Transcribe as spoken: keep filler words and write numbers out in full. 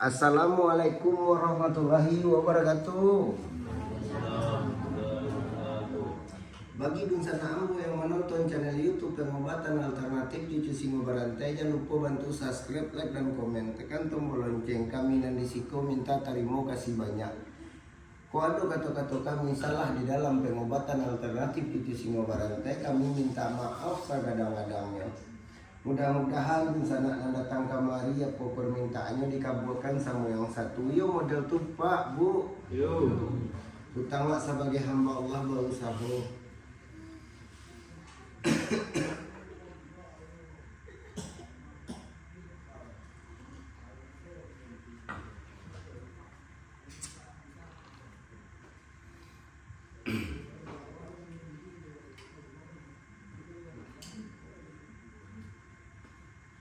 Assalamualaikum warahmatullahi wabarakatuh. Bagi dunsanak ambo yang manonton channel YouTube Pengobatan Alternatif Cucu Singo Barantai, jan lupo bantu subscribe, like, dan komen. Tekan tombol lonceng, kami nan di siko minta tarimo kasih banyak. Kok ado kato-kato kami salah di dalam pengobatan alternatif cucu singo barantai, kami minta maaf sagadang-gadangnyo. Mudah-mudahan dunsanak nan datang kamari, apo permintaannyo dikabulkan samo yang satu. Iyo model tu, Pak, Bu. Yo. Utang wak sabagai hamba Allah bausaho.